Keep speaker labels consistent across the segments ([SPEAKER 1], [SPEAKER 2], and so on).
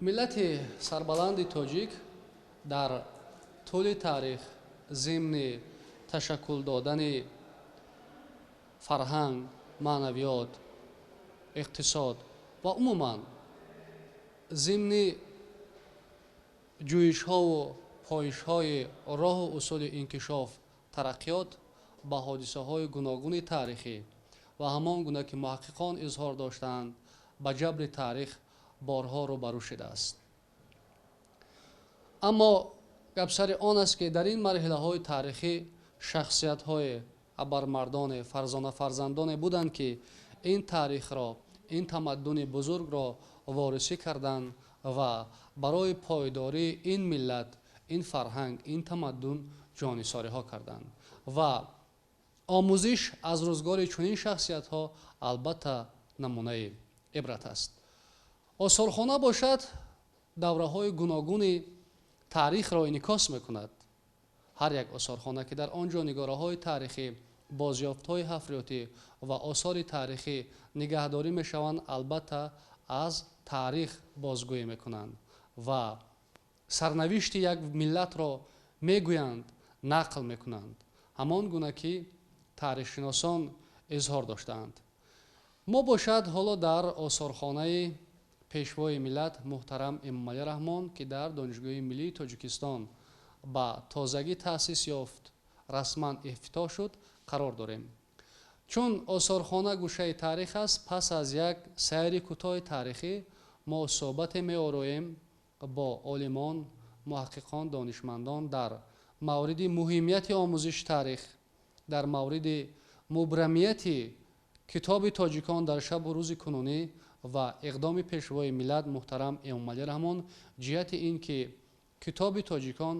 [SPEAKER 1] Миллати сарбаланди тоҷик дар тӯли таърих зимни ташаккул додани фарҳанг, маънавиёт, иқтисод ва умуман зимни ҷӯишҳову поишҳои роҳу усули инкишоф, тараққиёт ба ҳодисаҳои гуногуни таърихӣ ва ҳамон гуна ки муҳаққиқон изҳор доштаанд, ба ҷабри таърих борҳо рӯбарӯ шудааст. Аммо гапсари он аст, ки дар ин марҳилаҳои таърихӣ шахсиятҳои абармардоне, фарзона фарзандоне буданд, ки ин таърихро, ин тамаддуни бузургро ворисӣ карданд ва барои пойдории ин миллат, ин фарҳанг, ин тамаддун ҷонисориҳо карданд. Ва омӯзиш аз рӯзгори чунин шахсиятҳо албатта намунаи ибрат аст. Осорхона бошад, давраҳои гуногуни таърихро инъикос мекунад. Ҳар як осорхона, ки дар он ҷо нигораҳои таърихӣ, бозёфтҳои ҳафриётӣ ва осори таърихӣ нигаҳдорӣ мешаванд, албатта аз таърих бозгӯӣ мекунанд ва сарнавишти як миллатро мегӯянд, нақл мекунанд, ҳамон гуна ки таърихшиносон изҳор доштаанд. Мо бошад ҳоло дар осорхонаи пешвои миллат муҳтарам Эмомалӣ Раҳмон, ки дар Донишгоҳи миллии Тоҷикистон ба тозагӣ таъсис ёфт, расман ифтитоҳ шуд, қарор дорем. Чун осорхона гӯшаи таърих аст, пас аз як сайри кӯтоҳи таърихӣ мо суҳбате меороем бо олимон, муҳаққиқон, донишмандон дар мавриди муҳимияти омӯзиши таърих, дар мавриди мубрамияти китоби тоҷикон дар шабу рӯзи кунунӣ ва иқдоми пешвои миллат муҳтарам Эмомалӣ Раҳмон ҷиҳати ин ки китоби тоҷикон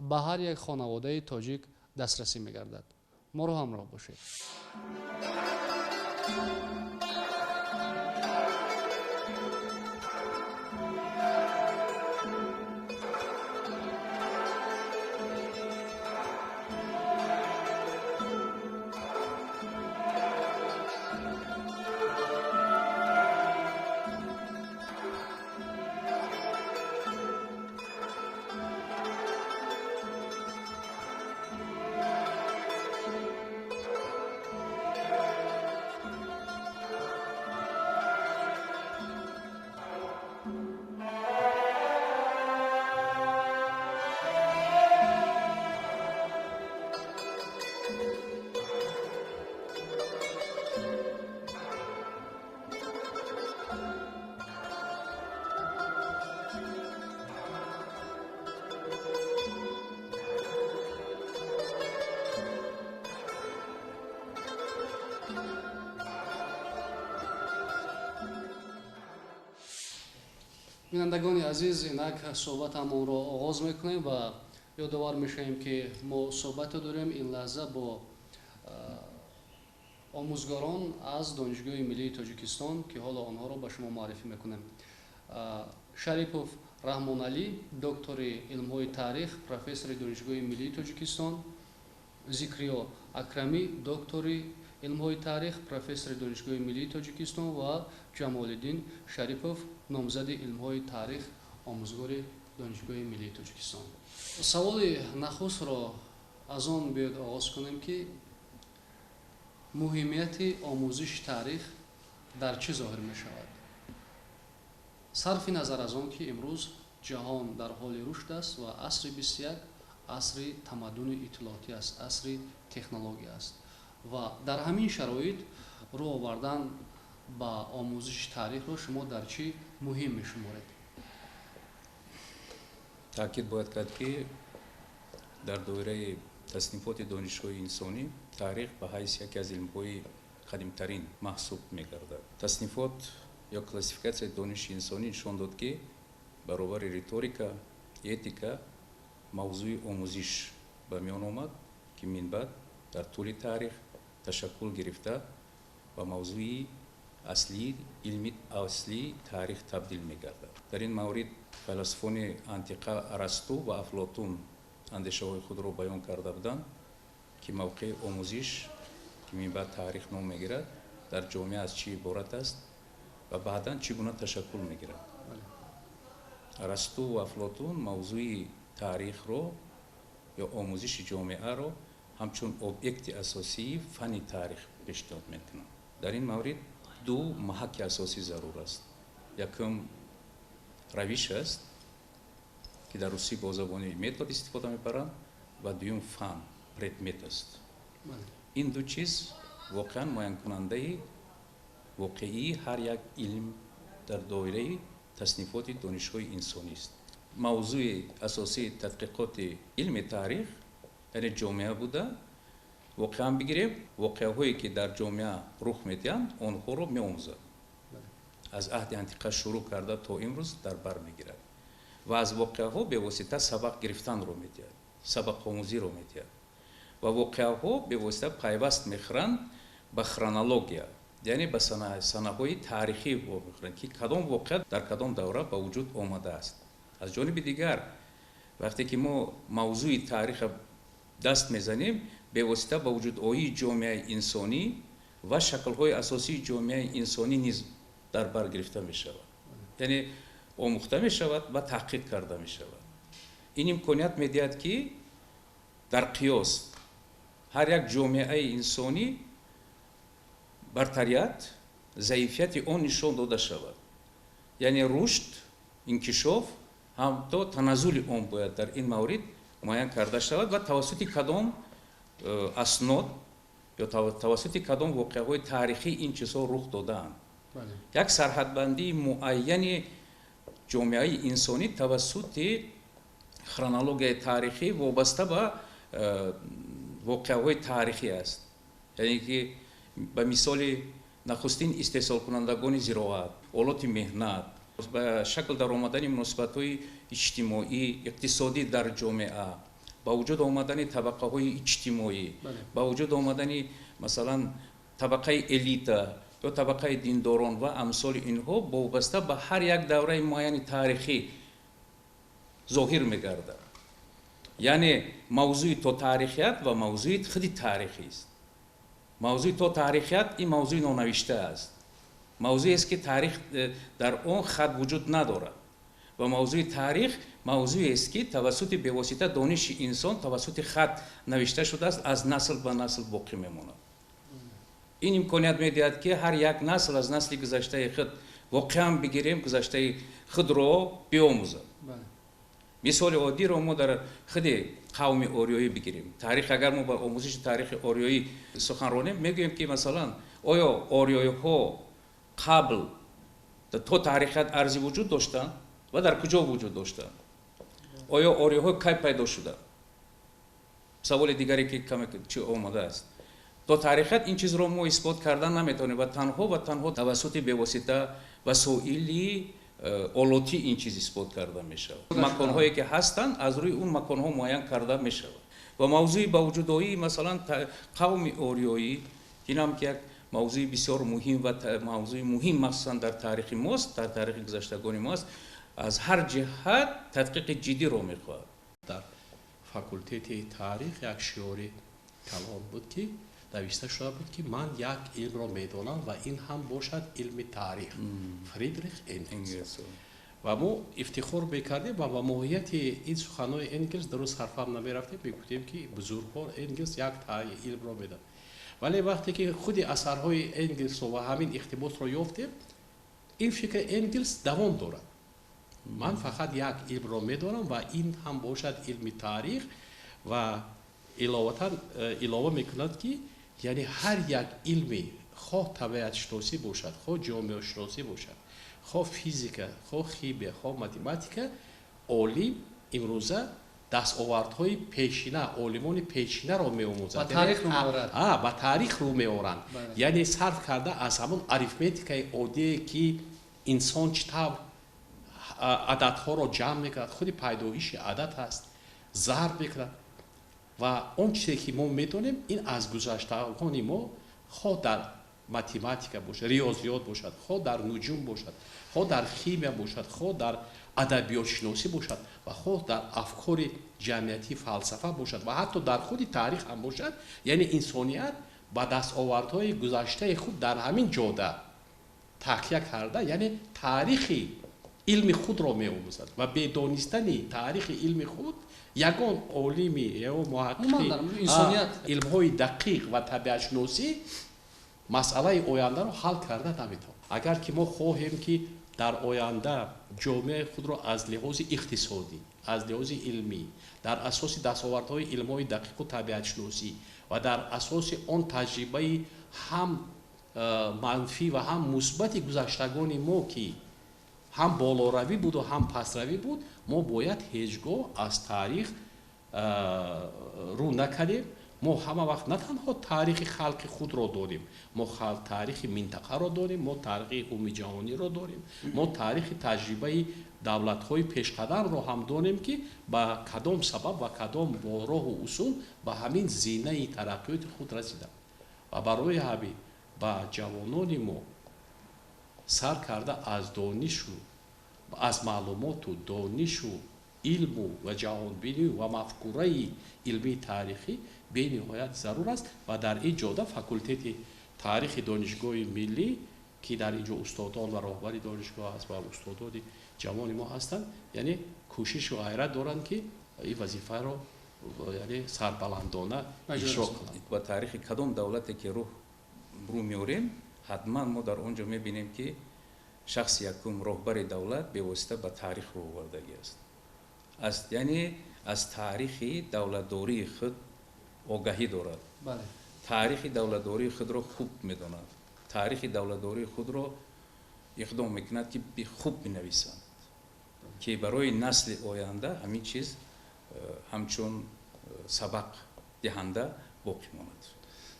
[SPEAKER 1] ба ҳар як хонаводаи тоҷик дастрасӣ мегардад. Моро ҳамроҳ бошед. Бинандагони азиз, инак суҳбатамонро оғоз мекунем ва ёдовар мешавем, ки мо суҳбате дорем ин лаҳза бо омӯзгорон аз Донишгоҳи миллии Тоҷикистон, ки ҳоло онҳоро ба шумо муаррифӣ мекунем. Шарипов Раҳмоналӣ, доктори илмҳои таърих, профессори Донишгоҳи миллии Тоҷикистон, Зикриё Акрамӣ, доктори илмҳои таърих, профессори Донишгоҳи миллии Тоҷикистон ва Ҷамолиддин Шарипов, номзади илмҳои таърих, омӯзгори Донишгоҳи миллии Тоҷикистон. Саволи нахустро аз он биёд оғоз кунем, ки муҳимияти омӯзиши таърих дар чӣ зоҳир мешавад, сарфи назар аз он ки имрӯз ҷаҳон дар ҳоли рушд аст ва асри 21 асри тамаддуни иттилоотӣ аст, асри технология аст ва дар ҳамин шароит рӯ овардан ба омӯзиши таърихро шумо дар чӣ муҳим мешуморед?
[SPEAKER 2] Таъкид бояд кард, ки дар доираи таснифоти донишҳои инсонӣ таърих ба ҳайси яке аз илмҳои қадимтарин маҳсуб мегардад. Таснифот ё классификатсияи дониши инсонӣ нишон дод, ки баробари риторика, этика мавзӯи омӯзиш ба миён омад, ки минбаъд дар тӯли таърих ташаккул гирифта, ба мавзӯи аслии илми аслии таърих табдил мегардад. Дар ин маврид файласуфони антиқа Арасту ва Афлотун андешаҳои худро баён карда буданд, ки мавқеи омӯзиш, ки минбаъд таърих ном мегирад, дар ҷомеа аз чӣ иборат аст ва баъдан чӣ гуна ташаккул мегирад. Арасту ва Афлотун мавзӯи таърихро ё омӯзиши ҷомеаро ҳамчун объекти асосии фанни таърих пешниҳод мекунанд. Дар ин маврид ду маҳаки асосӣ зарур аст. Якум равиш аст, ки дар русӣ бо забони метод истифода мебаранд, ва дуюм фан, предмет аст. Ин ду чиз воқеан муайянкунандаи воқеии ҳар як илм дар доираи таснифоти донишҳои инсонист. Мавзӯи асосии тадқиқоти илми таърих яъне ҷомеа буда, воқеан бигирем, воқеаҳое ки дар ҷомеа рух медиҳанд, онҳоро меомӯзад. Аз аҳди антиқа шурӯъ карда то имрӯз дар бар мегирад ва аз воқеаҳо бевосита сабақ гирифтанро медиҳад, сабақомӯзиро медиҳад ва воқеаҳо бевосита пайваст мехӯранд ба хронология, яъне ба санаҳои таърихӣ мехӯранд, ки кадом воқеа дар кадом давра ба вуҷуд омадааст. Аз ҷониби дигар, вақте ки мо мавзӯи таъриха даст мезанем, бевосита ба вуҷудоии ҷомеаи инсонӣ ва шаклҳои асосии ҷомеаи инсонӣ низ дар бар гирифта мешавад, яъне омӯхта мешавад ва таҳқиқ карда мешавад. Ин имконият медиҳад, ки дар қиёс ҳар як ҷомеаи инсонӣ бартарият, заифияти он нишон дода шавад, яъне рушд, инкишоф ҳам то таназзули он бояд дар ин маврид муайян карда шавад ва тавассути кадом аснод ё тавассути кадом воқеаҳои таърихӣ ин чизҳо рух додаанд. Як сарҳадбандии муайяни ҷомеаи инсонӣ тавассути хронологияи таърихӣ вобаста ба воқеаҳои таърихӣ аст. Яъне ки ба мисоли нахустин истеҳсолкунандагони зироат, олоти меҳнат, ба шакл даромадани муносибатҳои иҷтимоӣ, иқтисодӣ дар ҷомеа, ба вуҷуд омадани табақаҳои иҷтимоӣ, ба вуҷуд омадани масалан табақаи элита ё табақаи диндорон ва амсоли инҳо вобаста ба ҳар як давраи муайяни таърихӣ зоҳир мегардад. Яъне мавзӯи то таърихият ва мавзӯи худи таърихист. Мавзӯи то таърихият ин мавзӯи нонавишта аст, мавзӯест, ки таърих дар он хат вуҷуд надорад, ва мавзӯи таърих мавзӯест, ки тавассути бевосита дониши инсон тавассути хат навишта шудааст, аз насл ба насл боқӣ мемонад. Ин имконият медиҳад, ки ҳар як насл аз насли гузаштаи худ воқеан бигирем, гузаштаи худро биомӯзад. Мисоли оддиро мо дар худи қавми ориёӣ бигирем. Таърих, агар мо ба омӯзиши таърихи ориёӣ сухан ронем, мегӯем, ки масалан оё ориёиҳо қабл то таърихият арзи вуҷуд доштанд ва дар куҷо вуҷуд доштанд? Оё ориёҳо кай пайдо шуданд? Саволи дигаре, ки каме чи омадааст. То таърихият ин чизро мо исбот кардан наметавонем ва танҳо тавассути бевосита васоили олотӣ ин чиз исбот карда мешавад. Маконҳое ки ҳастанд, аз рӯи он маконҳо муайян карда мешавад. Ва мавзӯи ба вуҷудоии масалан қавми ориёӣ, инам ки як мавзӯи бисёр муҳим ва мавзӯи муҳим махсусан дар таърихи мост, дар таърихи гузаштагони мост, аз ҳар ҷиҳат тадқиқи ҷиддиро мехоҳад.
[SPEAKER 3] Дар факултети таърих як шиори калон буд, ки навишта шуда буд, ки ман як илмро медонам ва ин ҳам бошад илми таърих, Фридрих Энгелс. Ва мо ифтихор мекардем ва ба моҳияти ин суханҳои Энгелс дуруст ҳарфам намерафтем, мегуфтем, ки бузургвор Энгелс як илмро медонад. Вале вақте ки худи асарҳои Энгелсро ва ҳамин иқтибосро ёфтем, ин фикри Энгелс давом дорад: ман фақат як илмро медонам ва ин ҳам бошад илми таърих. Ва иловатан илова мекунад, ки яъне ҳар як илми, хоҳ табиатшиносӣ бошад, хоҳ ҷомеашиносӣ бошад, хоҳ физика, хоҳ химия, хоҳ математика, олим имрӯза дастовардҳои пешина, олимони пешинаро меомӯзад, ба таърих рӯ меоранд, яъне сарф карда аз ҳамон арифметикаи оддие, ки инсон чӣ тавр ададҳоро ҷамъ мекунад, худи пайдоиши адад аст, зарб мекунад. Ва он чизе ки мо медонем, ин аз гузаштагони мо, хоҳ дар математика бошад, риёзиёт бошад, хоҳ дар нуҷум бошад, хоҳ дар химия бошад, хоҳ дар адабиётшиносӣ бошад ва хоҳ дар афкори ҷамъиятӣ, фалсафа бошад ва ҳатто дар худи таърих ҳам бошад, яъне инсоният ба дастовардҳои гузаштаи худ дар ҳамин ҷода такя карда, яъне таърихи Илми худро меомӯзад ва бе донистани таърихи илми худ ягон олими ё муҳаққиқи илмҳои дақиқ ва табиатшиносӣ масъалаи ояндаро ҳал карда наметавонад. Агар ки мо хоҳем, ки дар оянда ҷомеаи худро аз лиҳози иқтисодӣ, аз лиҳози илмӣ, дар асоси дастовардҳои илмҳои дақиқу табиатшиносӣ ва дар асоси он таҷрибаи ҳам манфӣ ва ҳам мусбати гузаштагони мо, ки ҳам болоравӣ буду ҳам пасравӣ буд, мо бояд ҳеҷ гоҳ аз таърих рӯ накардем. Мо ҳама вақт на танҳо таърихи халқи худро дорем, мо таърихи минтақаро дорем, мо таърихи умумиҷаҳониро дорем, мо таърихи таҷрибаи давлатҳои пешқадамро ҳам донем, ки ба кадом сабаб ва кадом роҳу усул ба ҳамин зинаи тараққиёти худ расиданд. Ва барои ҳамин ба ҷавонони мо сар карда аз донишу аз маълумоту донишу илму ва ҷаҳонбинӣ ва мафкураи илмии таърихӣ бениҳоят зарур аст. Ва дар ин ҷода факултети таърихи Донишгоҳи миллӣ, ки дар ин ҷо устодон ва роҳбари донишгоҳ аст ва устодони ҷавони мо ҳастанд, яъне кӯшишу ғайрат доранд, ки ин вазифаро, яъне, сарбаландона иҷро кунанд.
[SPEAKER 2] Ба таърихи кадом давлате ки рӯ меорем, ҳатман мо дар он ҷо мебинем, ки шахси якум, роҳбари давлат, бевосита ба таърих рӯ овардагӣ аст, яъне аз таърихи давлатдории худ огаҳӣ дорад, таърихи давлатдории худро хуб медонад, таърихи давлатдории худро иқдом мекунад, ки хуб бинависанд, ки барои насли оянда ҳамин чиз ҳамчун сабақ диҳанда боқӣ монад.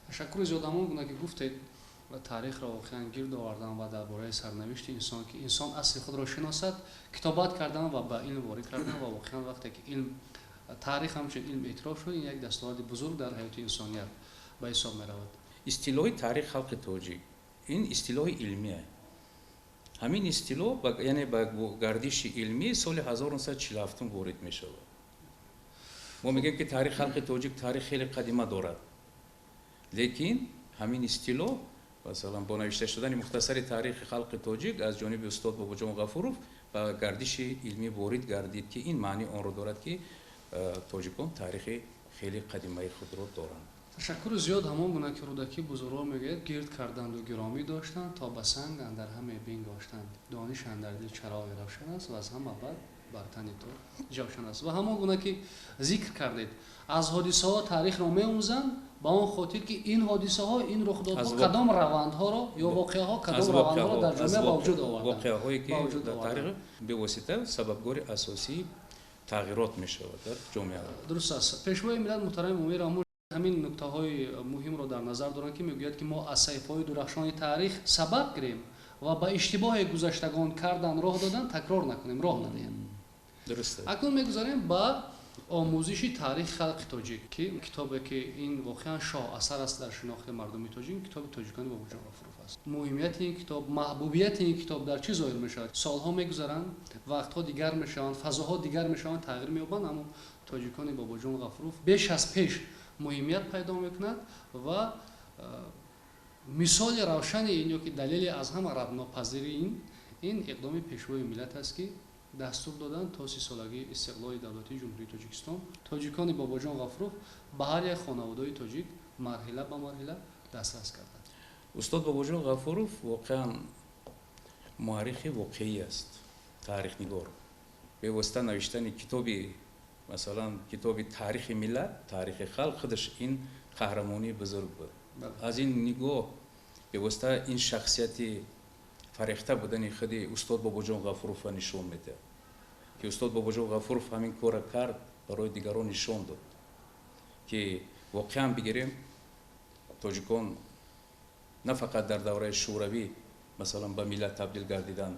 [SPEAKER 1] Ташаккури зиёд. Ҳамон гуна ки гуфтед, таърихро воқеан гирд овардан ва дар бораи сарнавишти инсон, ки инсон асли худро шиносад, китобат кардан ва ба илм ворид кардан. Ва воқеан вақте ки илм, таърих ҳамчун илм эътироф шуд, ин як дастоварди бузург дар ҳаёти инсоният ба ҳисоб меравад.
[SPEAKER 2] Истилоҳи таърих халқи тоҷик ин истилоҳи илмие. Ҳамин истилоҳ, яъне, ба гардиши илмӣ соли 1947 ворид мешавад. Мо мегӯем, ки таърих халқи тоҷик таърих хеле қадима дорад, лекин ҳамин истилоҳ, масалан, бо навишта шудани мухтасари таърихи халқи тоҷик аз ҷониби устод Бобоҷон Ғафуров ба гардиши илмӣ ворид гардид, ки ин маъни онро дорад, ки тоҷикон таърихи хеле қадимаи худро доранд.
[SPEAKER 1] Ташаккури зиёд. Ҳамон гуна ки Рӯдакӣ бузургвор мегӯяд: «Гирд карданду гиромӣ доштанд, то ба санг андар ҳаме бингоштанд. Дониш андар дил чароғи равшан аст ва аз ҳама бад бар тани ту ҷавшан аст». Ва ҳамон гуна ки зикр кардед, аз ҳодисаҳо таърихро меомӯзанд, ба он хотир ки ин ҳодисаҳо, ин рухдодҳо кадом равандҳоро ё воқеаҳо кадом равандҳоро дар ҷомеа ба вуҷуд оварданд.
[SPEAKER 2] Воқеаҳое ки дар таърих бевосита сабабгори асосии тағйирот мешавад дар ҷомеа.
[SPEAKER 1] Дуруст аст. Пешвои миллат муҳтарами Эмомалӣ Раҳмон ҳамин нуктаҳои муҳимро дар назар доранд, ки мегӯяд, ки мо аз саҳифаҳои дурахшони таърих сабақ гирем ва ба иштибоҳе гузаштагон кардан, роҳ додан, такрор накунем, роҳ надиҳем. Акнун мегузарем ба омӯзиши таърихи халқи тоҷик, ки китобе ки ин воқеан шоҳасар аст дар шинохти мардуми тоҷик, китоби «Тоҷикони Бобоҷон Ғафуров» аст. Муҳимияти ин китоб, маҳбубияти ин китоб дар чӣ зоҳир мешавад? Солҳо мегузаранд, вақтҳо дигар мешаванд, фазоҳо дигар мешаванд, тағйир меёбанд, аммо «Тоҷикони Бобоҷон Ғафуров» беш аз пеш муҳимият пайдо мекунад ва мисоли равшани ин ё ки далели аз ҳама раднопазири ин иқдоми пешвои миллат аст, ки дастур доданд, то 30-солагии истиқлоли давлатии Ҷумҳурии Тоҷикистон «Тоҷикони Бобоҷон Ғафуров» ба ҳар як хонаводаи тоҷик марҳила ба марҳила дастрас карданд.
[SPEAKER 2] Устод Бобоҷон Ғафуров воқеан муаррихи воқеӣ аст, таърихнигор. Бевосита навиштани китоби, масалан, китоби таърихи миллат, таърихи халқ, худаш ин қаҳрамонии бузург буд. Аз ин нигоҳ бевосита ин шахсияти фарехта будани худи устод Бобоҷон Ғафуровро нишон медиҳад, ки устод Бобоҷон Ғафуров ҳамин корро кард, барои дигарон нишон дод, ки воқеан бигирем, тоҷикон на фақат дар давраи шӯравӣ, масалан, ба миллат табдил гардидан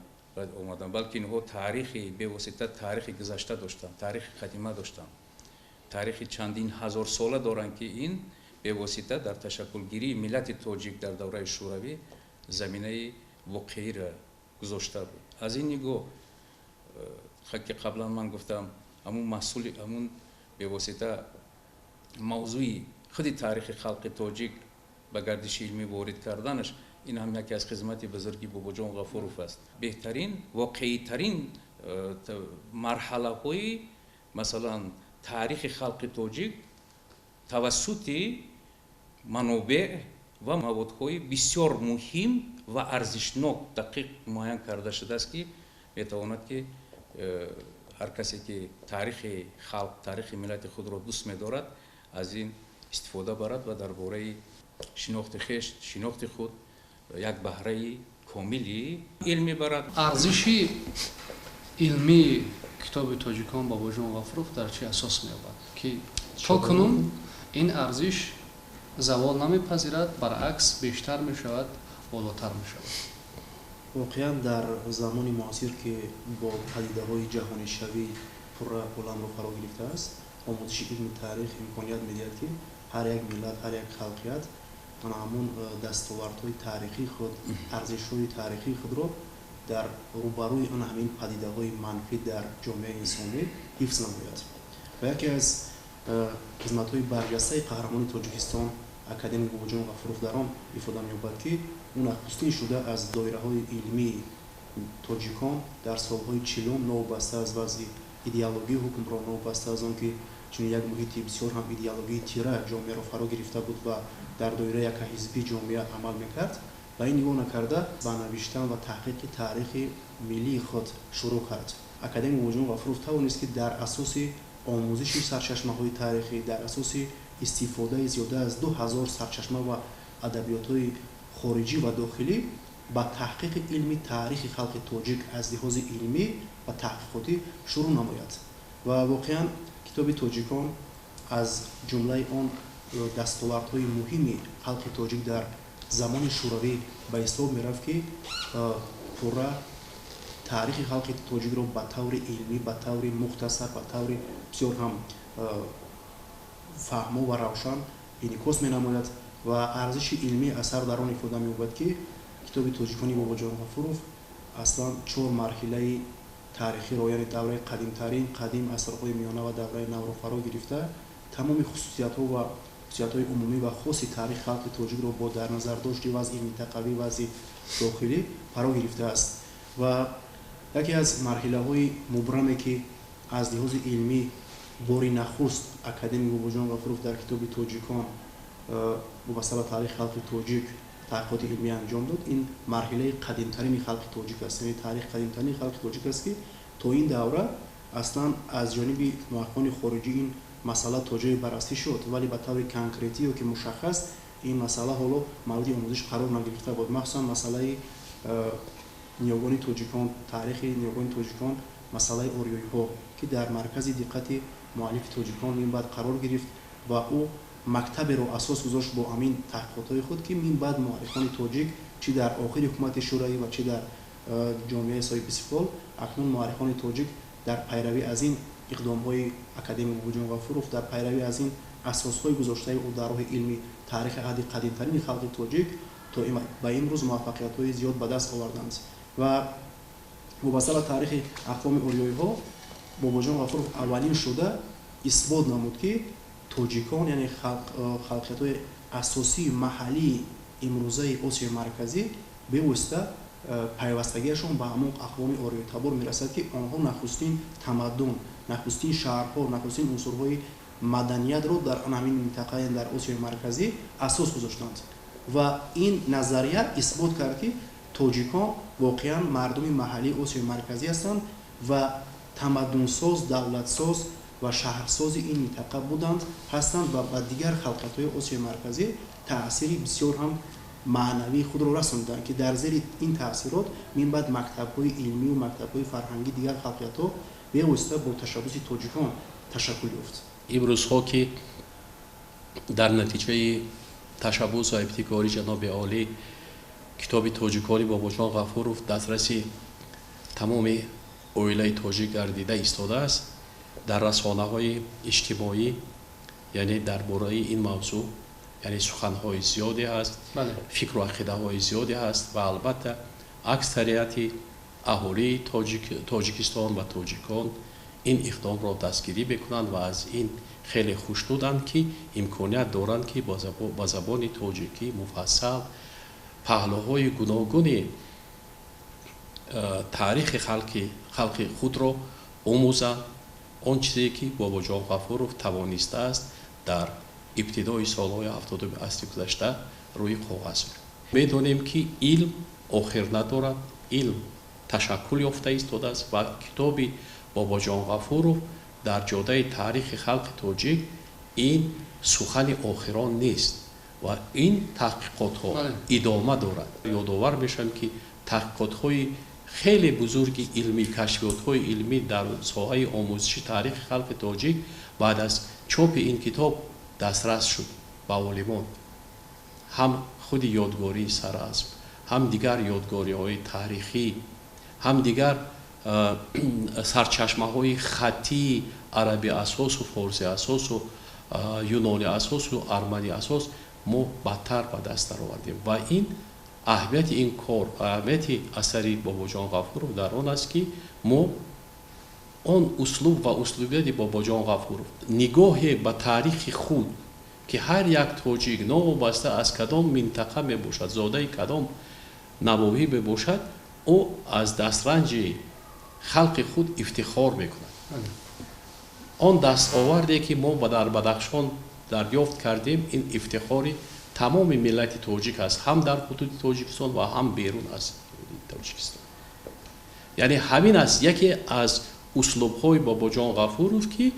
[SPEAKER 2] омаданд, балки инҳо таърихи бевосита таърихи гузашта доштанд, таърихи қадима доштанд, таърихи чандин ҳазорсола доранд, ки ин бевосита дар ташаккулгирии миллати тоҷик дар давраи шӯравӣ заминаи воқеиро гузошта буд. Аз ин нигоҳ, ки қаблан ман гуфтам, ҳамун маҳсули ҳамун бевосита мавзӯи худи таърихи халқи тоҷик ба гардиши илмӣ ворид карданаш. Ин ҳам яке аз хизмати бузурги Бобоҷон Ғафуров аст. Беҳтарин, воқеитарин марҳалаҳои, масалан, таърихи халқи тоҷик тавассути манобеъ ва маводҳои бисёр муҳим ва арзишнок дақиқ муайян карда шудааст, ки метавонад, ки ҳар касе ки таърихи халқ, таърихи миллати худро дӯст медорад, аз ин истифода барад ва дар бораи шинохти хеш, шинохти худ як баҳраи комили илм мебарад.
[SPEAKER 1] Арзиши илмии китоби тоҷикон Бобоҷон Ғафуров дар чӣ асос меёбад, ки то кунун ин арзиш завол намепазирад, баръакс бештар мешавад, болотар мешавад?
[SPEAKER 4] Воқеан, дар замони муосир, ки бо падидаҳои ҷаҳонишавӣ пурра оламро фаро гирифтааст, омӯзиши илми таърих имконият медиҳад, ки ҳар як миллат, ҳар як халқият ана ҳамон дастовардҳои таърихии худ, арзишҳои таърихии худро дар рӯбарӯи ана ҳамин падидаҳои манфӣ дар ҷомеаи инсонӣ ҳифз намояд. Ва яке аз хизматҳои барҷастаи қаҳрамони Тоҷикистон академик Бобоҷон Ғафуров дар он ифода меёбад, ки ӯ нахустин шуда аз доираҳои илмии тоҷикон дар солҳои 40-ум, новобаста аз вазъи идеологии ҳукмрон, новобаста аз он ки чунин як муҳити бисёр ҳам идеологии тира ҷомеаро фаро гирифта буд ва дар доираи якаҳизбӣ ҷомеа амал мекард, ба ин нигоҳ накарда ба навиштан ва таҳқиқи таърихи миллии худ шурӯъ кард. Академик Бобоҷон Ғафуров тавонист, ки дар асоси омӯзиши сарчашмаҳои таърихӣ, дар асоси истифодаи зиёда аз 2000 сарчашма ва адабиётҳои хориҷӣ ва дохилӣ ба таҳқиқи илми таърихи халқи тоҷик аз лиҳози илмӣ ва таҳқиқотӣ шурӯъ намояд. Ва воқеан китоби тоҷикон аз ҷумлаи он дастовардҳои муҳими халқи тоҷик дар замони шӯравӣ ба ҳисоб мерафт, ки пурра таърихи халқи тоҷикро ба таври илмӣ, ба таври мухтасар, ба таври бисёр ҳам фаҳмо ва равшан инъикос менамояд. Ва арзиши илмии асар дар он ифода меёбад, ки китоби тоҷикони Бобоҷон Ғафуров аслан чор марҳилаи таърихиро, яъне давраи қадимтарин, қадим, асрҳои миёна ва давраи навро фаро гирифта, тамоми хусусиятҳо ва хусусиятҳои умумӣ ва хоси таърихи халқи тоҷикро бо дар назардошти вазъи минтақавӣ, вазъи дохилӣ фаро гирифтааст. Ва яке аз марҳилаҳои мубраме, ки аз лиҳози илмӣ бори нахуст академик Бобоҷон Ғафуров дар китоби тоҷикон вобаста ба таърихи халқи тоҷик таҳқиқоти илмӣ анҷом дод, ин марҳилаи қадимтарини халқи тоҷик аст, яъне таърихи қадимтарини халқи тоҷик аст, ки то ин давра аслан аз ҷониби муҳаққиқони хориҷӣ ин масъала то ҷое баррасӣ шуд, вале ба таври конкретӣ ё ки мушаххас ин масъала ҳоло мавриди омӯзиш қарор нагирифта буд. Махсусан масъалаи ниёгони тоҷикон, таърихи ниёгони тоҷикон, масъалаи ориёиҳо, ки дар маркази диққати муаллифи тоҷикон минбаъд қарор гирифт ва ӯ мактаберо асос гузошт бо ҳамин таҳқиқотҳои худ, ки минбаъд муаррихони тоҷик чӣ дар охири ҳукумати шӯравӣ ва чӣ дар ҷомеаи соҳибистиқлол, акнун муаррихони тоҷик дар пайравӣ аз ин иқдомҳои академик Бобоҷон Ғафуров, дар пайравӣ аз ин асосҳои гузоштаи ӯ дар роҳи илми таърихи аҳди қадимтарини халқи тоҷик то ба имрӯз муваффақиятҳои зиёд ба даст оварданд. Ва вобаста ба таърихи ақвоми ориёиҳо Бобоҷон Ғафуров аввалин шуда исбот намуд, ки тоҷикон, яъне халқиятҳои асосии маҳаллии имрӯзаи Осиёи Марказӣ, бевосита пайвастагиашон ба ҳамон ақвоми ориёитабор мерасад, ки онҳо нахустин тамаддун, нахустин шаҳрҳо, нахустин унсурҳои маданиятро дар ҳамин минтақа, яъне дар Осиёи Марказӣ асос гузоштанд. Ва ин назария исбот кард, ки тоҷикон воқеан мардуми маҳаллии Осиёи Марказӣ ҳастанд ва тамаддунсоз, давлатсоз ва шаҳрсози ин минтақа буданд, ҳастанд ва ба дигар халқиятҳои Осиёи Марказӣ таъсири бисёр ҳам маънавии худро расонданд, ки дар зери ин таъсирот минбаъд мактабҳои илмӣ ва мактабҳои фарҳангии дигар халқиятҳо бевосита бо ташаббуси тоҷикон ташаккул ёфт.
[SPEAKER 3] Имрӯзҳо, ки дар натиҷаи ташаббус ва ибтикори ҷаноби олӣ китоби тоҷикони Бобоҷон Ғафуров дастраси тамоми оилаи тоҷик гардида истодааст, дар расонаҳои иҷтимоӣ, яъне дар бораи ин мавзӯъ, яъне суханҳои зиёде ҳаст, фикру ақидаҳои зиёде ҳаст ва албатта аксарияти аҳолии Тоҷикистон ва тоҷикон ин иқдомро дастгирӣ мекунанд ва аз ин хеле хушнуданд, ки имконият доранд, ки ба забони тоҷикӣ муфассал паҳлӯҳои гуногуни таърихи халқи худро омӯзанд. Он чизе ки Бобоҷон Ғафуров тавонистааст дар ибтидои солҳои 70-уми асри гузашта рӯи коғаз. Медонем ки илм охир надорад, илм ташаккул ёфта истодааст ва китоби Бобоҷон Ғафуров дар ҷодаи таърихи халқи тоҷик ин сухани охирон нест ва ин таҳқиқотҳо идома дорад. Ёдовар мешавем ки таҳқиқотҳои хеле бузурги илмӣ, кашфиётҳои илмӣ дар соҳаи омӯзиши таърихи халқи тоҷик баъд аз чопи ин китоб дастрас шуд ба олимон. Ҳам худи ёдгории Саразм, ҳам дигар ёдгориҳои таърихӣ, ҳам дигар сарчашмаҳои хаттии арабӣ асосу форсӣ асосу юнонӣ асосу арманӣ асос мо бадтар ба даст даровардем. Ва ин аҳамияти ин кор, аҳамияти асари Бобоҷон Ғафуров дар он аст ки мо он услуб ва услубияти Бобоҷон Ғафуров, нигоҳе ба таърихи худ ки ҳар як тоҷик новобаста аз кадом минтақа мебошад, зодаи кадом навоҳӣ мебошад, ӯ аз дастранҷи халқи худ ифтихор мекунад. Он дастоварде ки мо дар Бадахшон дарёфт кардем, ин ифтихори тамоми миллати тоҷик аст, ҳам дар ҳудуди Тоҷикистон ва ҳам берун аз ҳудуди Тоҷикистон. Яъне ҳамин аст яке аз услубҳои Бобоҷон Ғафуров ки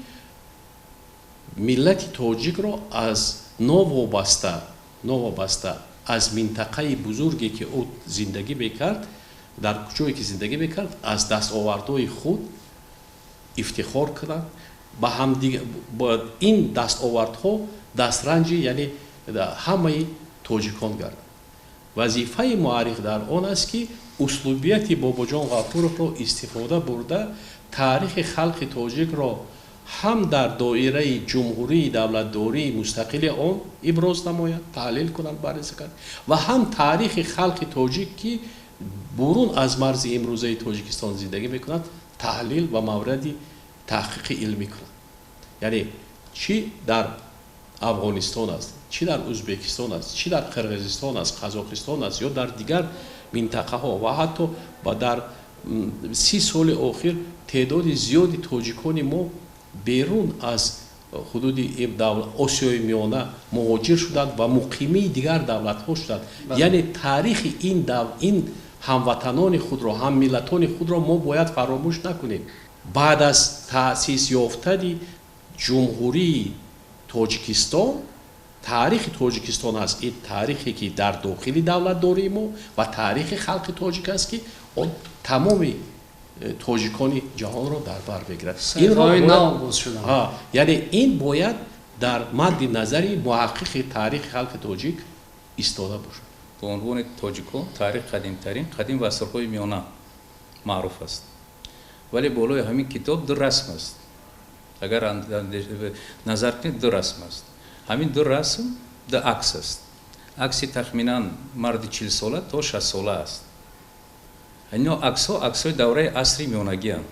[SPEAKER 3] миллати тоҷикро аз новобаста аз минтақаи бузурге ки ӯ зиндагӣ мекард, дар ҷое ки зиндагӣ мекард, аз дастовардҳои худ ифтихор кунад. Ба ин дастовардҳо дастранҷи яъне ҳамаи тоҷикон гардад. Вазифаи муаррих дар он аст ки услубияти Бобоҷон Ғафуровро истифода бурда таърихи халқи тоҷикро ҳам дар доираи ҷумҳурии давлатдории мустақили он иброз намояд, таҳлил кунад, баррасӣ кунад ва ҳам таърихи халқи тоҷик ки бурун аз марзи имрӯзаи Тоҷикистон зиндагӣ мекунад, таҳлил ва мавриди таҳқиқи илмӣ кунад. Яъне чӣ дар Афғонистон аст, чӣ дар Ӯзбекистон аст, чӣ дар Қирғизистон аст, Қазоқистон аст ё дар дигар минтақаҳо ва ҳатто дар 30 соли охир теъдоди зиёди тоҷикони мо берун аз ҳудуди Осиёи Миёна муҳоҷир шуданд ва муқимии дигар давлатҳо шуданд. Яъне таърихи ин ҳамватанони худро, ҳаммиллатони худро мо бояд фаромӯш накунем. Баъд аз таъсис ёфтани Ҷумҳурии Тоҷикистон, таърихи Тоҷикистон аст ин таърихе ки дар дохили давлатдории мо ва таърихи халқи тоҷик аст ки он тамоми тоҷикони ҷаҳонро дар бар мегирад. Яъне ин бояд дар мадди назари муҳаққиқи таърихи халқи тоҷик истода бошад.
[SPEAKER 2] Ба унвони тоҷикон таърих қадимтарин, қадим ва асрҳои миёна маъруф аст. Вале болои ҳамин китоб ду расм аст. Агар назар кунед, ду расм аст. Ҳамин ду расм ду акс аст. Акси тахминан марди 40 сола то 60 сола аст. Ино аксҳо аксҳои давраи асри миёнагианд.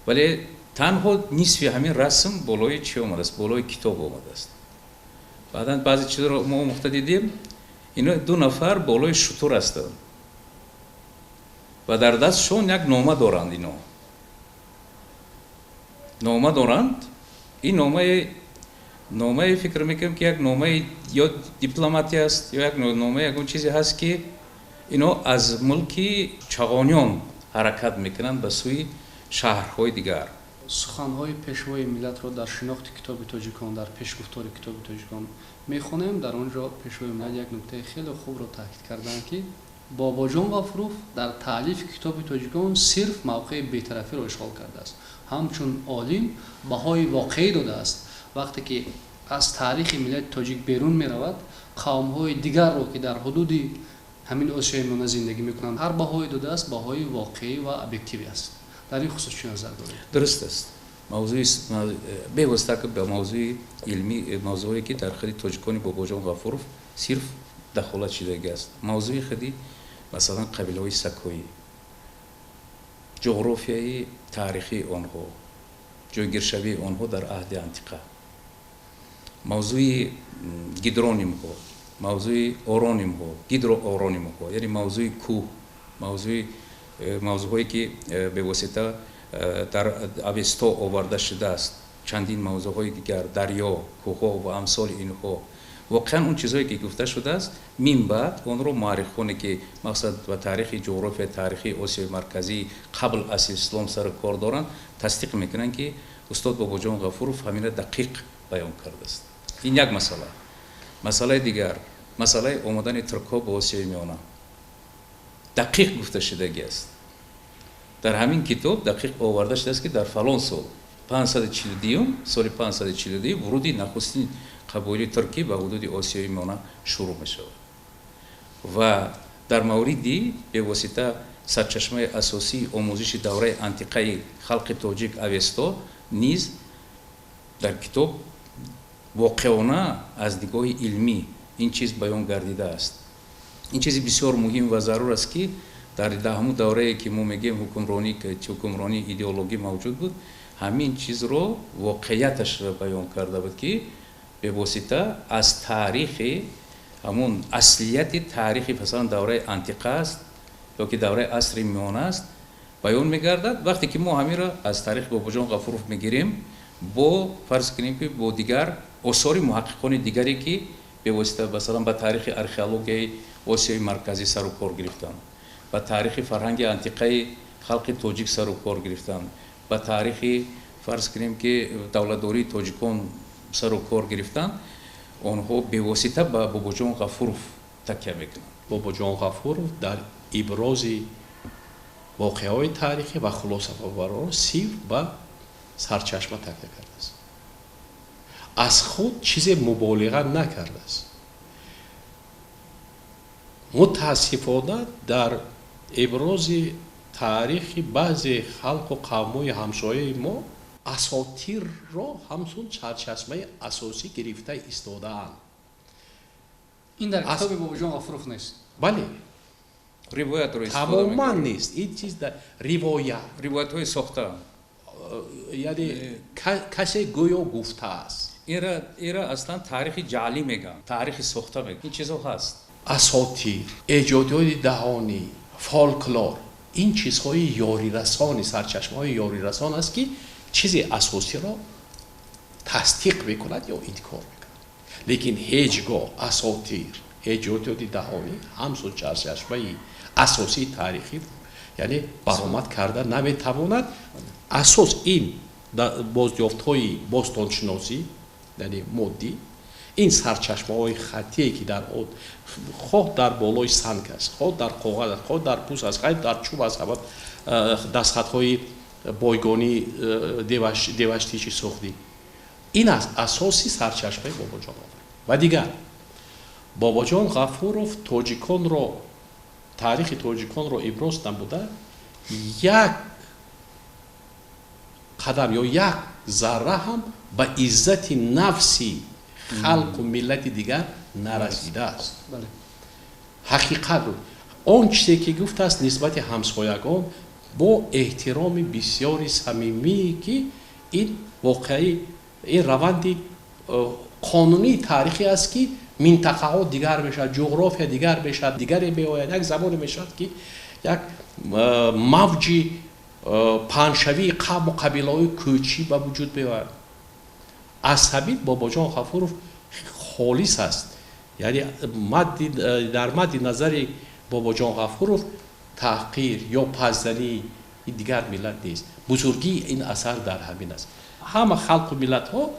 [SPEAKER 2] Вале танҳо нисфи ҳамин расм болои чӣ омадааст? Болои китоб омадааст. Баъдан баъзе чизро мо омӯхта дидем, ино ду нафар болои шутур ҳастанд ва дар дастшон як нома доранд. Ино нома доранд. Ин номае фикр мекунем ки як номаи ё дипломатӣ аст ё як номаи ягон чизе ҳаст ки ино аз мулки Чағониён ҳаракат мекунанд ба сӯи шаҳрҳои дигар.
[SPEAKER 1] Суханҳои пешвои миллатро дар шинохти китоби тоҷикон, дар пешгуфтори китоби тоҷикон мехонем. Дар он ҷо пешвои миллат як нуктаи хеле хубро таъкид карданд ки Бобоҷон Ғафуров дар таълифи китоби тоҷикон сирф мавқеи бетарафиро ишғол кардааст. Ҳамчун олим баҳои воқеӣ додааст. Вақте ки аз таърихи миллати тоҷик берун меравад, қавмҳои дигарро ки дар ҳудуди ҳамин Осиёи Миёна зиндагӣ мекунанд, ҳар баҳое додааст, баҳои воқеӣ ва объективӣ аст. Дар ин хусус чӣ назар доред?
[SPEAKER 2] Дуруст аст. Мавзӯи бевосита ки ба мавзӯи илмӣ, мавзӯое ки дар худи тоҷикони Бобоҷон Ғафуров сирф дахолат шудагӣ аст. Мавзӯи худи масалан қабилаҳои сакоӣ, ҷуғрофияи таърихии онҳо, ҷойгиршавии онҳо дар аҳди антиқа, мавзӯи гидронимҳо, Мавзӯи оронимҳо, гидрооронимҳо, яъне мавзӯи кӯҳ, мавзӯъҳое ки бевосита дар Авесто оварда шудааст, чандин мавзӯъҳои дигар, дарё, кӯҳҳо ва амсоли инҳо. Воқеан он чизҳое ки гуфта шудааст, мин баъд онро муаррихоне ки мақсад ба таърихи ҷуғрофия, таърихи Осиёи Марказӣ қабл аз ислом сару кор доранд, тасдиқ мекунанд ки устод Бобоҷон Ғафуров ҳаминро дақиқ баён кардааст. Ин як масъала. Масъалаи дигар, масъалаи омадани туркҳо ба Осиёи Миёна дақиқ гуфта шудагӣ аст. Дар ҳамин китоб дақиқ оварда шудааст ки дар фалон сол 542, соли 542 вуруди нахустин қабоили туркӣ ба ҳудуди Осиёи Миёна шурӯъ мешавад ва дар мавриди бевосита сарчашмаи асосии омӯзиши давраи антиқаи халқи тоҷик Авесто низ дар китоб воқеона аз нигоҳи илмӣ ин чиз баён гардидааст. Ин чизи бисёр муҳим ва зарур аст ки дар ҳамун даврае ки мо мегӯем ҳукмронии идеологӣ мавҷуд буд, ҳамин чизро воқеияташро баён карда буд ки бевосита аз таърихи ҳамун аслияти таърихи масалан давраи антиқа аст ё ки давраи асри миёна аст баён мегардад. Вақте ки мо ҳаминро аз таърихи Бобоҷон Ғафуров мегирем, бо фарз кунем ки бо дигар осори муҳаққиқони дигаре ки бевосита масалан ба таърихи археологияи Осиёи Марказӣ сару кор гирифтанд, ба таърихи фарҳанги антиқаи халқи тоҷик сару кор гирифтанд, ба таърихи фарз кунем ки давлатдории тоҷикон сару кор гирифтанд, онҳо бевосита ба Бобоҷон Ғафуров такя мекунанд.
[SPEAKER 3] Бобоҷон Ғафуров дар ибрози воқеаҳои таърихӣ ва хулосабаророн сирф ба сарчашма такя кардааст, аз худ чизе муболиға накардааст. Мутаассифона дар ибрози таърихи баъзе халқу қавмҳои ҳамсояи мо асотирро ҳамчун сарчашмаи асосӣ гирифта истодаанд.
[SPEAKER 1] Ин дар китоби Бобоҷон Ғафуров нест.
[SPEAKER 3] Бале,
[SPEAKER 2] ривоятро истифода
[SPEAKER 3] тамоман
[SPEAKER 2] мекунад.
[SPEAKER 3] Нест. Ин чиз дар ривоят,
[SPEAKER 2] ривоятҳои сохта,
[SPEAKER 3] яъне касе гӯё гуфтааст.
[SPEAKER 2] Инра аслан таърихи ҷаълӣ мегӯянд, таърихи сохта мегӯянд. Ин чизҳо ҳаст.
[SPEAKER 3] Асотир, эҷодиёти даҳонӣ, фолклор, ин чизҳои ёрирасони, сарчашмаҳои ёрирасон аст ки чизи асосиро тасдиқ мекунад ё инкор мекунад. Лекин ҳеҷ гоҳ асотир, эҷодиёти даҳонӣ ҳамчун сарчашмаи асосии таърихӣ яъне баромад карда наметавонад. Асос ин бозёфтҳои бостоншиносӣ, яъне моддӣ, ин сарчашмаҳои хаттие ки дар хоҳ дар болои санг аст, хоҳ дар коғаз аст, хоҳ дар пӯст аст, хоҳ дар чӯб аст, ҳама дастхатҳои бойгонӣ деваштичи суғдӣ, ин аст асоси сарчашмаи Бобоҷон Ғафуров. Ва дигар Бобоҷон Ғафуров тоҷиконро, таърихи тоҷиконро иброз намуда, як қадам ё як зарра ҳам ба иззати нафси халқу миллати дигар нарасидааст. Ҳақиқат буд. Он чизе ки гуфтааст нисбати ҳамсоягон бо эҳтироми бисёри самимие ки ин воқеаи, ин раванди қонунии таърихӣ аст ки минтақаҳо дигар мешавад, ҷуғрофия дигар мешавад, дигаре меояд, як замоне мешавад ки як мавҷи паҳншавии қавму қабилаҳои кӯчӣ ба вуҷуд меояд. Аз ҳамин Бобоҷон Ғафуров холис аст. Яъне дар мадди назари Бобоҷон Ғафуров таҳқир ё паззании дигар миллат нест. Бузургии ин асар дар ҳамин аст. Ҳама халқу миллатҳо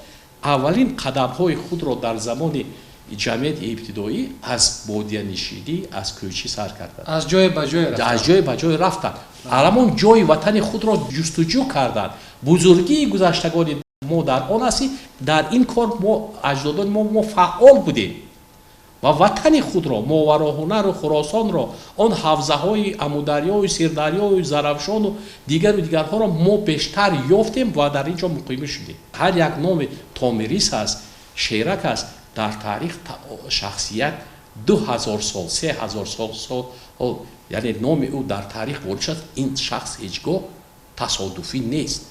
[SPEAKER 3] аввалин қадамҳои худро дар замони ҷамъияти ибтидоӣ аз бодиянишинӣ, аз кӯчӣ сар карданд.
[SPEAKER 1] Аз ҷое ба ҷое рафтанд.
[SPEAKER 3] Аз ҷое ба ҷое рафтанд. Ҳамон ҷои ватани худро ҷустуҷӯ карданд. Бузургии гузаштагони мо дар он аст, ки дар ин кор мо аҷдодони мо фаъол будем ва ватани худро, Мовароҳунару Хуросонро, он ҳавзаҳои Амударёю Сирдарёю Зарафшону дигару дигарҳоро мо бештар ёфтем ва дар ин ҷо муқимӣ шудем. Ҳар як номи Томирис аст, Шерак аст, дар таърих шахсият 2000 сол, 3000 сол, яъне номи ӯ дар таърих ворид шуд. Ин шахс ҳеҷ гоҳ тасодуфӣ нест.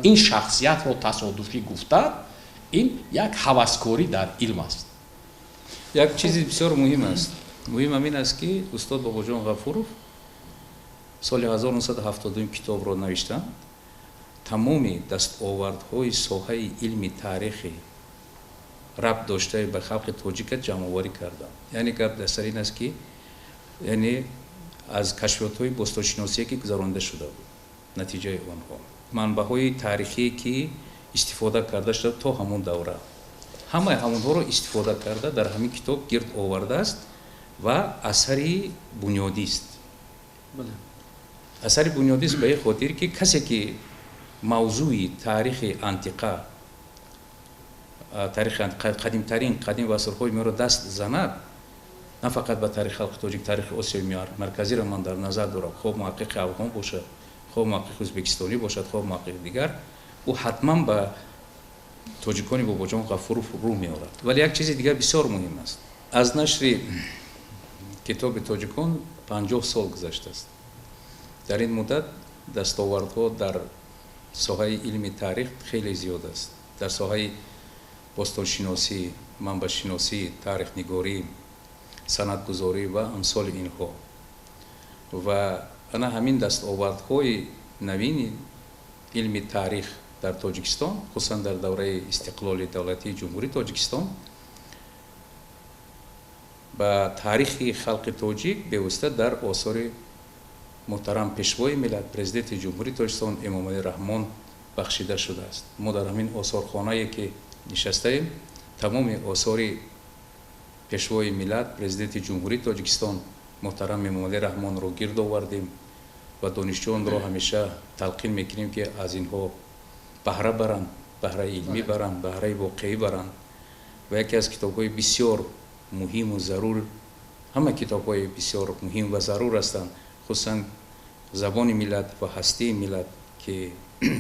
[SPEAKER 3] Ин шахсиятро тасодуфӣ гуфта, ин як ҳаваскорӣ дар илм аст.
[SPEAKER 2] Як чизи бисёр муҳим аст. Муҳим ҳамин аст, ки устод Бобоҷон Ғафуров соли 1972 китобро навиштанд. Тамоми дастовардҳои соҳаи илми таърихи рабт доштаи ба халқи тоҷика ҷамъоварӣ карданд. Яъне гап дар сари ин аст, ки яъне аз кашфиётҳои бостоншиносие, ки гузаронида шуда буд, натиҷаи онҳо, манбаъҳои таърихие, ки истифода карда шуда то ҳамон давра, ҳамаи ҳамонҳоро истифода карда дар ҳамин китоб гирд овардааст ва асари бунёдист. Асари бунёдист ба ин хотир, ки касе ки мавзӯи таърихи антиқа, таърихи қадимтарин қадим ва асрҳои миёнро даст занад, на фақат ба таърихи халқи тоҷик, таърихи Осиёи Марказиро ман дар назар дорам, хоб муҳаққиқи афғон бошад, хоб муҳаққиқи ӯзбекистонӣ бошад, хоб муҳаққиқи дигар, ӯ ҳатман ба тоҷикони Бобоҷон Ғафуров рӯ меорад. Вале як чизи дигар бисёр муҳим аст. Аз нашри китоби тоҷикон 50 сол гузаштааст. Дар ин муддат дастовардҳо дар соҳаи илми таърих хеле зиёд аст, дар соҳаи бостоншиносӣ, манбаъшиносӣ, таърихнигорӣ, санъатгузорӣ ва амсоли инҳо. Ва ана ҳамин дастовардҳои навини илми таърих дар Тоҷикистон, хусусан дар давраи истиқлоли давлатии Ҷумҳурии Тоҷикистон, ба таърихи халқи тоҷик бевосита дар осори муҳтарам Пешвои миллат, Президенти Ҷумҳурии Тоҷикистон Эмомалӣ Раҳмон бахшида шудааст. Мо дар ҳамин осорхонае, ки нишастаем, тамоми осори Пешвои миллат, Президенти Ҷумҳурии Тоҷикистон муҳтарам Эмомалӣ Раҳмонро гирд овардем ва донишҷӯёнро ҳамеша талқин мекунем, ки аз инҳо баҳра баранд, баҳраи илмӣ баранд, баҳраи воқеӣ баранд. Ва яке аз китобҳои бисёр муҳиму зарур, ҳама китобҳои бисёр муҳим ва зарур ҳастанд, хусусан «Забони миллат ва ҳастии миллат», ки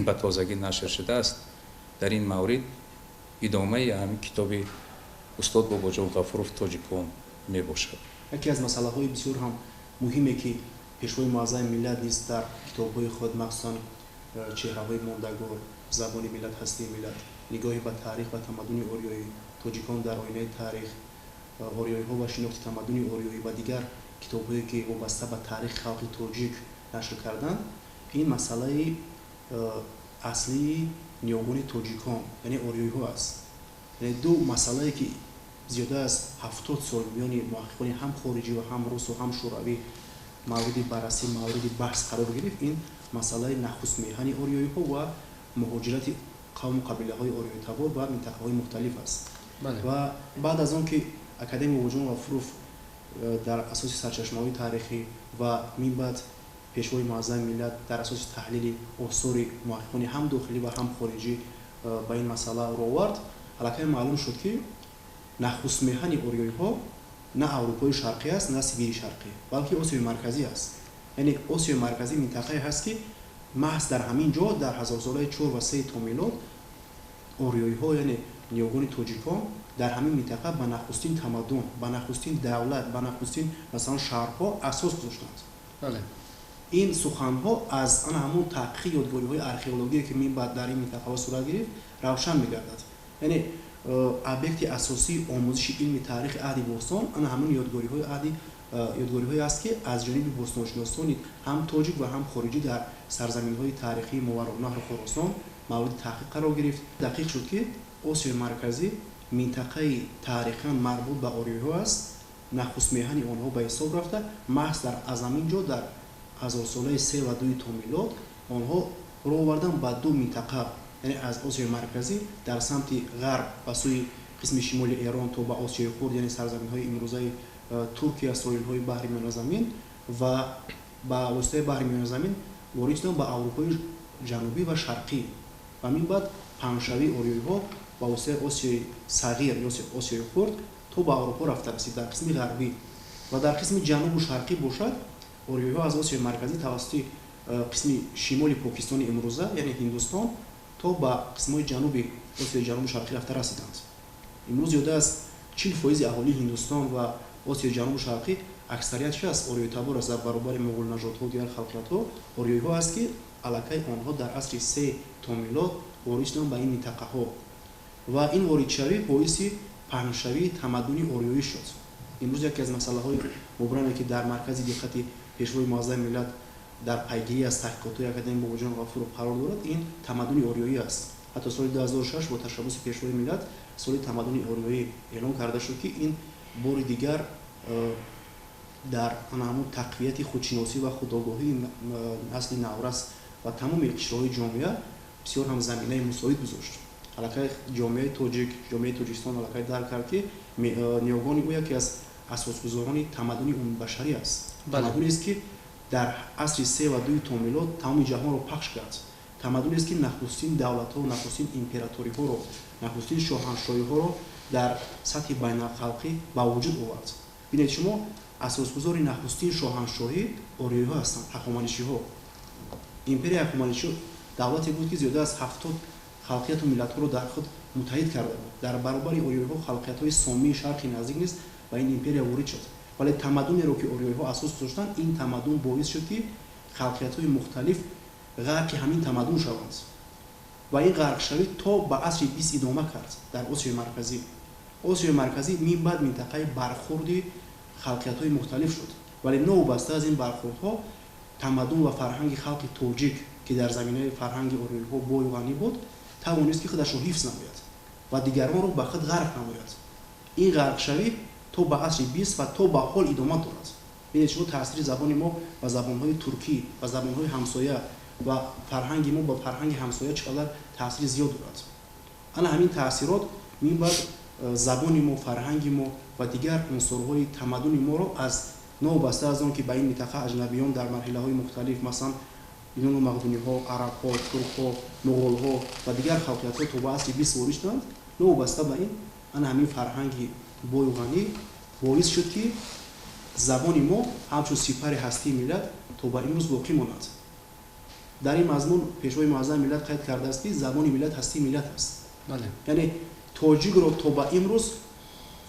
[SPEAKER 2] ба тозагӣ нашр шудааст, дар ин маврид идомаи ҳамин китоби устод Бобоҷон Ғафуров «Тоҷикон» мебошад.
[SPEAKER 4] Яке аз масъалаҳои бисёр ҳам муҳиме, ки Пешвои муаззами миллат низ дар китобҳои худ, махсусан «Чеҳраҳои мондагор», «Забони миллат, ҳастии миллат», «Нигоҳе ба таърих ва тамаддуни ориёӣ», «Тоҷикон дар оинаи таърих», «Ориёиҳо ва шинохти тамаддуни ориёӣ» ва дигар китобҳое, ки вобаста ба таърихи халқи тоҷик нашр карданд, ин масъалаи аслии ниёгони тоҷикон, яъне ориёиҳо аст. Яъне ду масъалае, ки зиёда аз 70 сол миёни муҳаққиқони ҳам хориҷӣ ва ҳам русу ҳам шӯравӣ мавриди баррасӣ, мавриди баҳс қарор гирифт, ин масъалаи нахустмеҳани ориёиҳо ва муҳоҷирати қавму қабилаҳои ориёитабор ба минтақаҳои мухталиф аст. Ва баъд аз он ки академик Бобоҷон Ғафуров дар асоси сарчашмаҳои таърихӣ ва минбаъд Пешвои муаззами миллат дар асоси таҳлили осори муҳаққиқони ҳам дохилӣ ва ҳам хориҷӣ ба ин масъала рӯ овард, аллакай маълум шуд, ки нахустмеҳани ориёиҳо на Аврупои Шарқӣ аст, на Сибири Шарқӣ, балки Осиёи Марказӣ аст. Яъне Осиёи Марказӣ минтақае ҳаст, ки маҳз дар ҳамин ҷо дар ҳазорсолаи 4 ва 3 то милод ориёиҳо, яъне ниёгони тоҷикон, дар ҳамин минтақа ба нахустин тамаддун, ба нахустин давлат, ба нахустин, масалан, шаҳрҳо асос гузоштанд. Ин суханҳо аз ана ҳамон таҳқиқи ёдгориҳои археологие, ки минбаъд дар ин минтақаҳо сурат гирифт, равшан мегардад. Яъне объекти асосии омӯзиши илми таърихи аҳди бостон ана ҳамон ёдгориҳои аҳди ёдгориҳое аст, ки аз ҷониби бостоншиносони ҳам тоҷик ва ҳам хориҷӣ дар сарзаминҳои таърихии Мовароуннаҳру Хуросон мавриди таҳқиқ қарор гирифт. Дақиқ шуд, ки Осиёи Марказӣ минтақаи таърихан марбут ба ориёиҳо аст, нахустмеҳани онҳо ба ҳисоб рафта, маҳз дар аз ҳамин ҷо дар ҳазорсолаи 3 ва 2 то милод онҳо рӯ овардан ба ду минтақа, яъне аз Осиёи Марказӣ дар самти ғарб ба сӯи қисми шимоли Эрон то ба Осиёи Хурд, яъне сарзаминҳои имрӯзаи Туркия, соҳилҳои баҳри Миёназамин, ва ба воситаи баҳри Миёназамин ворид шуданд ба Аврупои Ҷанубӣ ва Шарқӣ. Ва минбаъд паҳншавии ориёиҳо ба воситаи Осиёи Сағир ё Осиёи Хурд то ба Аврупо рафта расид дар қисми ғарбӣ. Ва дар қисми ҷанубу шарқӣ бошад, ориёиҳо аз Осиёи Марказӣ тавассути қисми шимоли Покистони имрӯза, яъне Ҳиндустон, то ба қисмҳои ҷануби Осиёи Ҷанубу Шарқӣ рафта расиданд. Имрӯз зиёда аз 40% аҳолии Ҳиндустон ва Осиёи Ҷанубу Шарқӣ аксарият чи аст? Ориёитабор аст. Дар баробари муғулнажодҳо, дигар халқиятҳо ориёиҳо аст, ки аллакай онҳо дар асри 3 то милод ворид шуданд ба ин минтақаҳо ва ин воридшавӣ боиси паҳншавии тамаддуни ориёӣ шуд. Имрӯз яке аз масъалаҳои мубраме, ки дар маркази диққати Пешвои муаззами миллат дар пайгирӣ аз таҳқиқотҳои академик Бобоҷон Ғафуров қарор дорад, ин тамаддуни ориёӣ аст. Ҳатто соли 2006 бо ташаббуси Пешвои миллат соли тамаддуни ориёӣ эълон карда шуд, ки ин бори дигар дар ҳамон тақвияти худшиносӣ ва худогоҳии насли наврас ва тамоми қишрҳои ҷомеа бисёр ҳам заминаи мусоид гузошт. Аллакай ҷомеаи тоҷик, ҷомеаи Тоҷикистон аллакай дарк кард, ки ниёгони ӯ яке аз асосгузорони тамаддуни умумибашарӣ аст. Тамаддунест, ки дар асри 3 ва 2 то милод тамоми ҷаҳонро пахш кард. Тамаддунест, ки нахустин давлатҳо, нахустин императориҳоро, нахустин шоҳаншоҳиҳоро дар сатҳи байналхалқӣ ба вуҷуд овард. Бинед шумо, асосгузори нахустин шоҳаншоҳӣ ориёиҳо ҳастанд, ҳахоманишиҳо. Империяи ҳахоманишӣ давлате буд, ки зиёда аз 70 халқияту миллатҳоро дар худ муттаҳид карда буд. Дар баробари ориёиҳо халқиятҳои сомии шарқи наздик низ ба ин империя ворид шуд. Вале тамаддунеро, ки ориёиҳо асос гузоштанд, ин тамаддун боис шуд, ки халқиятҳои мухталиф ғарқи ҳамин тамаддун шаванд. Ва ин ғарқшавӣ то ба асри 20 идома кард дар Осиёи Марказӣ. Осиёи Марказӣ мин баъд минтақаи бархурди халқиятҳои мухталиф шуд. Вале новобаста аз ин бархурдҳо тамаддун ва фарҳанги халқи тоҷик, ки дар заминаи фарҳанги ориёиҳо бою ғанӣ буд, тавонист, ки худашро ҳифз намояд ва дигаронро ба худ ғарқ намояд. Ин ғарқшавӣ то ба асри 20 ва то ба ҳол идома дорад. Бинед шумо, таъсири забони мо ба забонҳои туркӣ, ба забонҳои ҳамсоя ва фарҳанги мо ба фарҳанги ҳамсоя чӣ қадар таъсири зиёд дорад. Ана ҳамин таъсирот минбаъд забони мо, фарҳанги мо ва дигар унсурҳои тамаддуни моро аз новобаста аз он ки ба ин минтақа аҷнабиён дар марҳилаҳои мухталиф, масалан юнону мақдуниҳо, арабҳо, туркҳо, муғолҳо ва дигар халқиятҳо то ба асри 20 ворид шуданд, новобаста ба ин ана ҳамин фарҳанги бою ғанӣ боис шуд, ки забони мо ҳамчун сипари ҳастии миллат то ба имрӯз боқӣ монад. Дар ин мазмун Пешвои муаззами миллат қайд кардааст, ки забони миллат ҳастии миллат аст. Яъне тоҷикро то ба имрӯз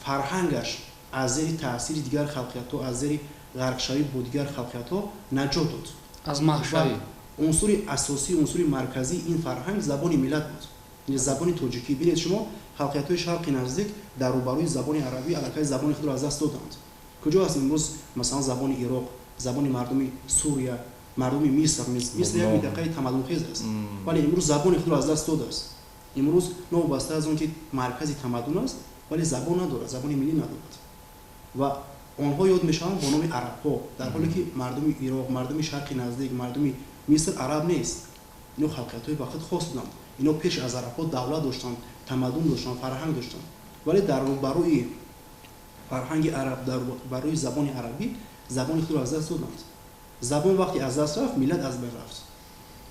[SPEAKER 4] фарҳангаш аз зери таъсири дигар халқиятҳо, аз зери ғарқшавӣ бо дигар халқиятҳо наҷот дод.
[SPEAKER 1] Аз маҳшавӣ.
[SPEAKER 4] Унсури асосӣ, унсури марказии ин фарҳанг забони миллат буд, забони тоҷикӣ. Бинед шумо, халқиятҳои шарқи наздик дар рӯбарӯи забони арабӣ аллакай забони худро аз даст доданд. Куҷо аст имрӯз масалан забони Ироқ, забони мардуми Сурия, мардуми Миср? Миср як минтақаи тамаддунхез аст, вале имрӯз забони худро аз даст додааст. Имрӯз новобаста аз он ки маркази тамаддун аст, вале забон надорад, забони миллӣ надорад ва онҳо ёд мешаванд бо номи арабҳо, дар ҳоле ки мардуми Ироқ, мардуми шарқи наздик, мардуми Миср араб нест. Ино халқиятҳои ба худ хос буданд. Ино пеш аз арабҳо давлат доштанд, тамаддун доштанд, фарҳанг доштанд, вале дар рӯбарӯи фарҳанги араб, дар рӯбарӯи забони арабӣ забони худро аз даст доданд. Забон вақте аз даст рафт, миллат аз байн рафт.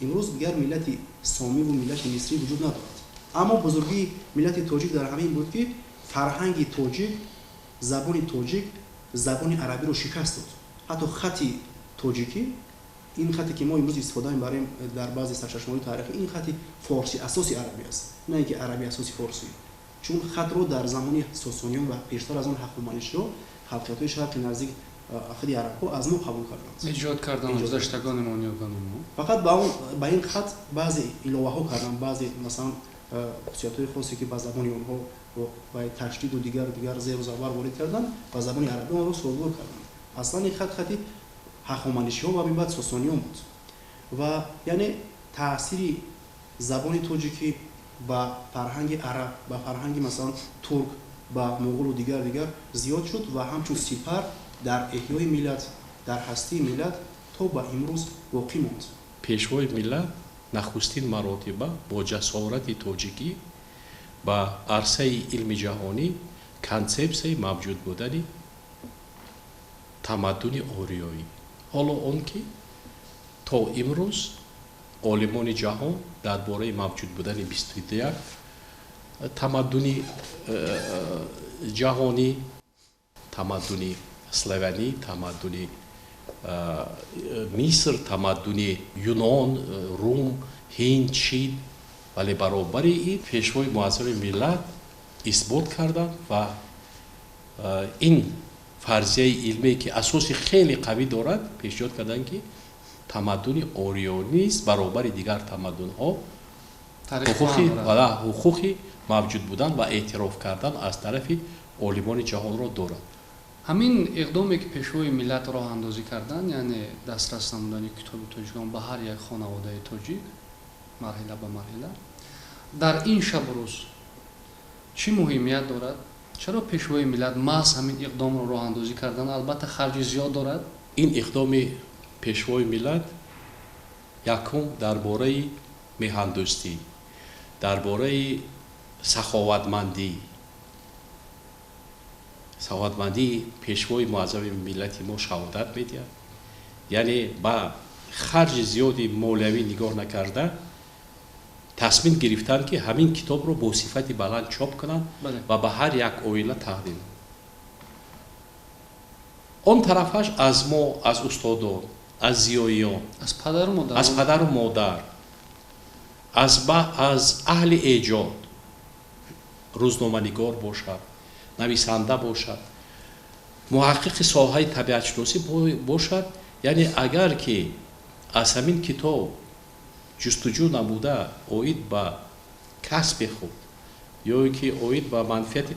[SPEAKER 4] Имрӯз дигар миллати сомиву миллати мисрӣ вуҷуд надорад. Аммо бузургии миллати тоҷик дар ҳамин буд, ки фарҳанги тоҷик, забони тоҷик забони арабиро шикаст дод. Ҳатто хати тоҷикӣ, ин хате ки мо имрӯз истифода мебарем дар баъзе сарчашмаҳои таърихӣ, ин хати форсӣ асоси арабӣ аст, на ин ки арабӣ асоси форсӣ. Чун хатро дар замони сосониён ва пештар аз он ҳахоманишиҳо халқиятҳои шарқи наздик, худи арабҳо аз мо қабул карданд,
[SPEAKER 1] эҷод карданд гузаштагони мо, ниёгони мо.
[SPEAKER 4] Фақат ба ин хат баъзе иловаҳо карданд, баъзе масалан хусусиятҳои хосе, ки ба забони онҳо ба ташдиду дигару дигар зеру забар ворид карданд, ба забони арабӣ онро созгор карданд. Аслан ин хат хати ҳахоманишиҳо ва минбаъд сосониён буд. Ва яъне таъсири забони тоҷикӣ ба фарҳанги араб, ба фарҳанги масалан турк, ба муғулу дигар дигар зиёд шуд ва ҳамчун сипар дар эҳёи миллат, дар ҳастии миллат то ба имрӯз боқӣ монд.
[SPEAKER 3] Пешвои миллат нахустин маротиба бо ҷасорати тоҷикӣ ба арсаи илми ҷаҳонӣ консепсияи мавҷуд будани тамаддуни ориёӣ, ҳоло он ки то имрӯз олимони ҷаҳон дар бораи мавҷуд будани 21 тамаддуни ҷаҳонӣ, тамаддуни славянӣ, тамаддуни Миср, тамаддуни Юнон, Рум, Ҳинд, Чин, вале баробари ин пешвои муаззами миллат исбот карданд ва ин фарзияи илмие, ки асоси хеле қавӣ дорад, пешниҳод карданд, ки тамаддуни ориёнист баробари дигар тамаддунҳо Ҳуқуқи мавҷуд будан ва эътироф кардан аз тарафи олимони ҷаҳонро дорад.
[SPEAKER 1] Ҳамин иқдоме ки пешвои миллат роҳандозӣ кардан, яъне дастрас намудани китоби тоҷикон ба ҳар як хонаводаи тоҷик марҳила ба марҳила, дар ин шабу рӯз чӣ муҳимият дорад? Чаро пешвои миллат маҳз ҳамин иқдомро роҳандозӣ кардан? Албатта харҷи зиёд дорад.
[SPEAKER 3] Ин иқдоми пешвои миллат якум дар бораи меҳандӯстӣ, дар бораи саховатмандӣ, саховатмандии пешвои муаззами миллати мо шаҳодат медиҳад. Яъне ба харҷи зиёди молиявӣ нигоҳ накарда тасмим гирифтанд, ки ҳамин китобро бо сифати баланд чоп кунанд ва ба ҳар як оила тақдим. Он тарафаш аз мо, аз устодон, аз зиёиён, аз падару модар, аз аҳли эҷод, рӯзноманигор бошад, нависанда бошад, муҳаққиқи соҳаи табиатшиносӣ бошад. Яъне агар ки аз ҳамин китоб ҷустуҷӯ намуда оид ба касби худ ё ки оид ба манфиати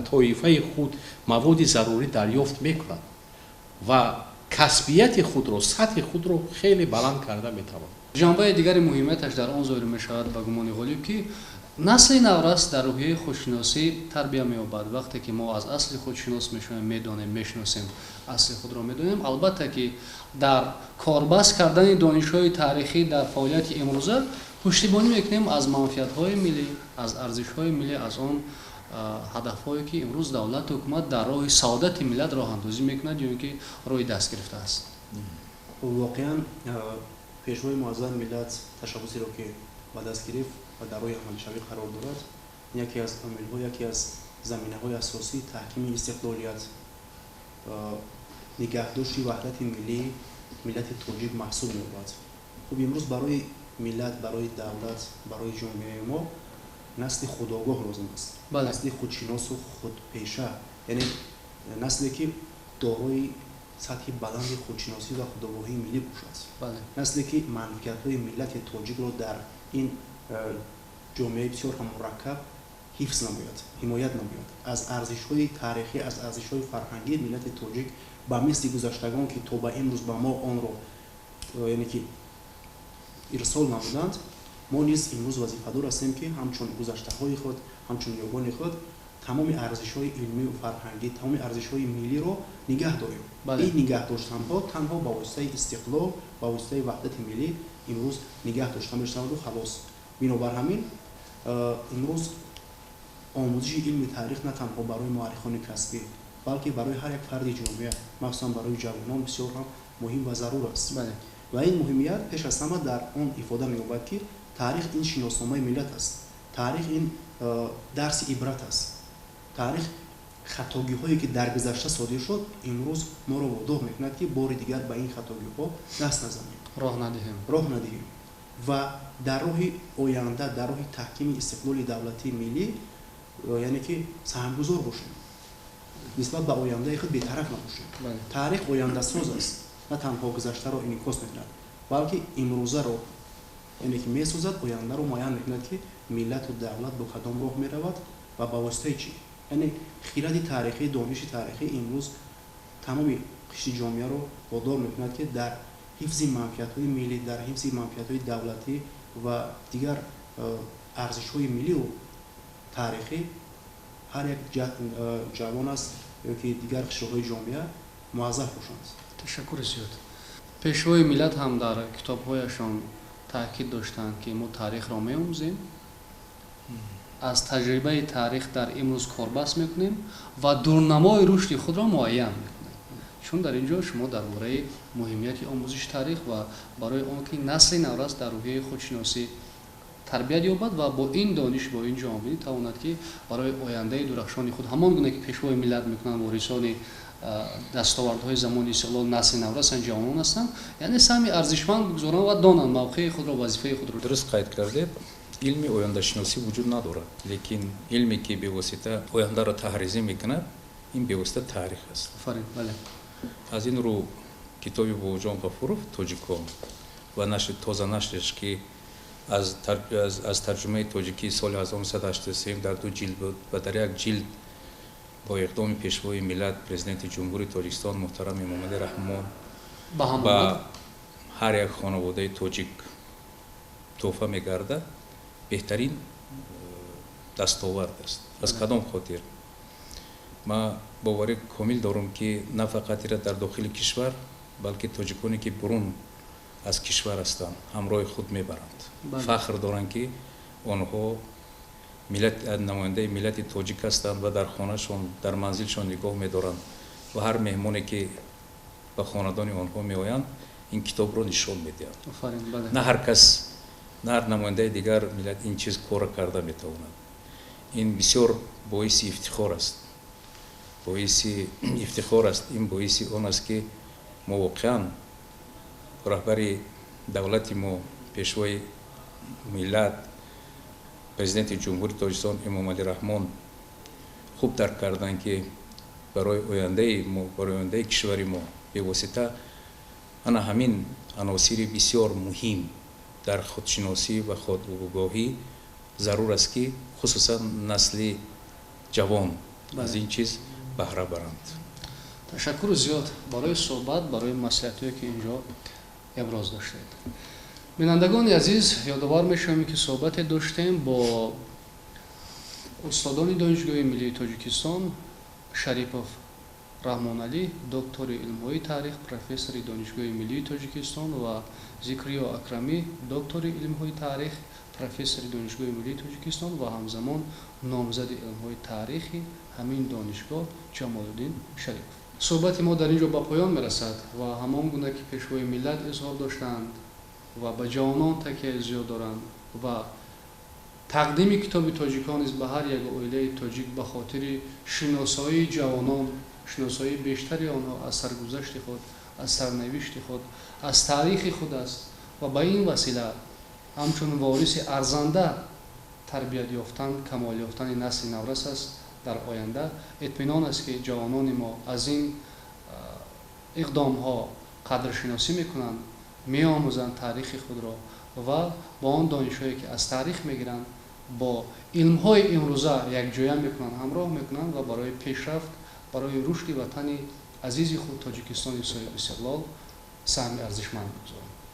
[SPEAKER 3] тоифаи худ маводи зарурӣ дарёфт мекунад ва касбияти худро, сатҳи худро хеле баланд карда метавонад.
[SPEAKER 1] Ҷанбаи дигари муҳимияташ дар он зоҳир мешавад ба гумони ғолиб, ки насли наврас дар рӯҳияи худшиносӣ тарбия меёбад. Вақте ки мо аз асли худшинос мешавем, медонем, мешиносем, асли худро медонем, албатта ки дар корбаст кардани донишҳои таърихӣ дар фаъолияти имрӯза пуштибонӣ мекунем аз манфиатҳои миллӣ, аз арзишҳои миллӣ, аз он ҳадафҳое ки имрӯз давлату ҳукумат дар роҳи саодати миллат роҳандозӣ мекунад ё ин ки рӯи даст гирифтааст.
[SPEAKER 4] Воқеан пешвои муаззами миллат ташаббусеро ки ба даст гирифт ва дар роҳи амалишавӣ қарор дорад, яке аз омилҳо, яке аз заминаҳои асосии таҳкими истиқлолият, нигаҳдошти ваҳдати миллии миллати тоҷик маҳсуб меёбад. Хуб, имрӯз барои миллат, барои давлат, барои ҷомеаи мо насли худогоҳ лозим аст, насли худшиносу худпеша, яъне насле ки дорои сатҳи баланди худшиносӣ ва худогоҳии миллӣ бошад, насле ки манфиатҳои миллати тоҷикро дар ин ҷомеаи бисёр ҳам мураккаб ҳифз намояд, ҳимоят намояд, аз арзишҳои таърихӣ, аз арзишҳои фарҳангии миллати тоҷик ба мисли гузаштагон ки то ба имрӯз ба мо онро яъне ки ирсол намуданд, мо низ имрӯз вазифадор ҳастем, ки ҳамчун гузаштаҳои худ, ҳамчун ниёгони худ тамоми арзишҳои илмию фарҳангӣ, тамоми арзишҳои миллиро нигаҳ дорем. Ин нигаҳ доштанҳо танҳо ба воситаи истиқлол, ба воситаи ваҳдати миллӣ имрӯз нигаҳ дошта мешаваду халос. Бинобар ҳамин имрӯз омӯзиши илми таърих на танҳо барои муаррихони касбӣ, балки барои ҳар як фарди ҷомеа, махсусан барои ҷавонон бисёр ҳам муҳим ва зарур аст. Ва ин муҳимият пеш аз ҳама дар он ифода меёбад, ки таърих ин шиносномаи миллат аст, таърих ин дарси ибрат аст, таърих хатогиҳое ки дар гузашта содир шуд, имрӯз моро водор мекунад, ки бори дигар ба ин хатогиҳо даст назанем, роҳ надиҳем ва дар роҳи оянда, дар роҳи таҳкими истиқлоли давлатии миллӣ, яъне ки саҳмгузор бошем, нисбат ба ояндаи худ бетараф набошем. Таърих ояндасоз аст, на танҳо гузаштаро инъикос мекунад, балки имрӯзаро яъне ки месозад, ояндаро муайян мекунад, ки миллату давлат бо кадом роҳ меравад ва ба воситаи чӣ. Яъне хиради таърихӣ, дониши таърихӣ имрӯз тамоми қишри ҷомеаро водор мекунад, ки дар ҳифзи манфиатҳои миллӣ, дар ҳифзи манфиатҳои давлатӣ ва дигар арзишҳои миллию таърихӣ ҳар як ҷавон аст ё ки дигар қишрҳои ҷомеа муаззаф бошанд.
[SPEAKER 1] Ташаккури зиёд. Пешвои миллат ҳам дар китобҳояшон таъкид доштанд, ки мо таърихро меомӯзем, аз таҷрибаи таърих дар имрӯз корбаст мекунем ва дурнамои рушди худро муайян мекунем. Чун дар ин ҷо шумо дар бораи муҳимияти омӯзиши таърих ва барои он ки насли наврас дар рӯҳияи худшиносӣ тарбият ёбад ва бо ин дониш, бо ин ҷаҳонбинӣ тавонад, ки барои ояндаи дурахшони худ, ҳамон гуна ки пешвои миллат мекунанд, ворисони дастовардҳои замони истиқлол насли наврасанд, ҷавонон ҳастанд, яъне саҳми арзишманд бигузоранд ва донанд мавқеи худро, вазифаи худро.
[SPEAKER 2] Дуруст қайд кардед, илми ояндашиносӣ вуҷуд надорад, лекин илме ки бевосита ояндаро таҳризӣ мекунад, ин бевосита таърих аст.
[SPEAKER 1] Офарин, бале.
[SPEAKER 2] Аз ин рӯ китоби Бобоҷон Ғафуров «Тоҷикон» ва нашри тоза нашреш, ки Аз тарҷумаи тоҷикии соли 1983 дар ду ҷилд буд ва дар як ҷилд бо иқдоми Пешвои миллат, Президенти Ҷумҳурии Тоҷикистон муҳтарам Эмомалӣ Раҳмон ба ҳар як хонаводаи тоҷик тӯҳфа мегардад, беҳтарин дастовард аст. Аз кадом хотир? Ман боварӣ комил дорам, ки на фақат ира дар дохили кишвар, балки тоҷиконе, ки бурун аз кишвар ҳастанд, ҳамроҳи худ мебаранд, фахр доранд, ки онҳо намояндаи миллати тоҷик ҳастанд ва дар хонашон, дар манзилшон нигоҳ медоранд ва ҳар меҳмоне, ки ба хонадони онҳо меоянд, ин китобро нишон медиҳанд. На ҳар кас, на ҳар намояндаи дигар миллат ин чиз корро карда метавонад. Ин бисёр боиси ифтихор аст, боиси ифтихор аст. Ин боиси он аст, ки мо воқеан раҳбари давлати мо, Пешвои миллат, Президенти Ҷумҳурии Тоҷикистон Эмомалӣ Раҳмон хуб дарк карданд, ки барои ояндаи мо, барои ояндаи кишвари мо бевосита ана ҳамин аносири бисёр муҳим дар худшиносӣ ва худогоҳӣ зарур аст, ки хусусан насли ҷавон аз ин чиз баҳра баранд.
[SPEAKER 1] Ташаккури зиёд барои суҳбат, барои маслиҳатҳое, ки инҷо иброз доштед. Бинандагони азиз, ёдовар мешавем, ки суҳбате доштем бо устодони Донишгоҳи миллии Тоҷикистон Шарипов Раҳмоналӣ, доктори илмҳои таърих, профессори Донишгоҳи миллии Тоҷикистон, ва Зикриё Акрамӣ, доктори илмҳои таърих, профессори Донишгоҳи миллии Тоҷикистон ва ҳамзамон номзади илмҳои таърихи ҳамин донишгоҳ Ҷамолиддин Шарипов. Суҳбати мо дар ин ҷо ба поён мерасад ва ҳамон гуна ки Пешвои миллат изҳор доштанд ва ба ҷавонон такияи зиёд доранд ва тақдими китоби тоҷикон низ ба ҳар як оилаи тоҷик ба хотири шиносоии ҷавонон, шиносоии бештари онҳо аз саргузашти худ, аз сарнавишти худ, аз таърихи худ аст ва ба ин васила ҳамчун вориси арзанда тарбият ёфтан, камол ёфтани насли наврас аст дар оянда. Итминон аст, ки ҷавонони мо аз ин иқдомҳо қадршиносӣ мекунанд, меомӯзанд таърихи худро ва бо он донишҳое, ки аз таърих мегиранд, бо илмҳои имрӯза якҷоя мекунанд, ҳамроҳ мекунанд ва барои пешрафт, барои рушди ватани азизи худ, Тоҷикистони соҳиби истиқлол, саҳми арзишманд мегузоранд.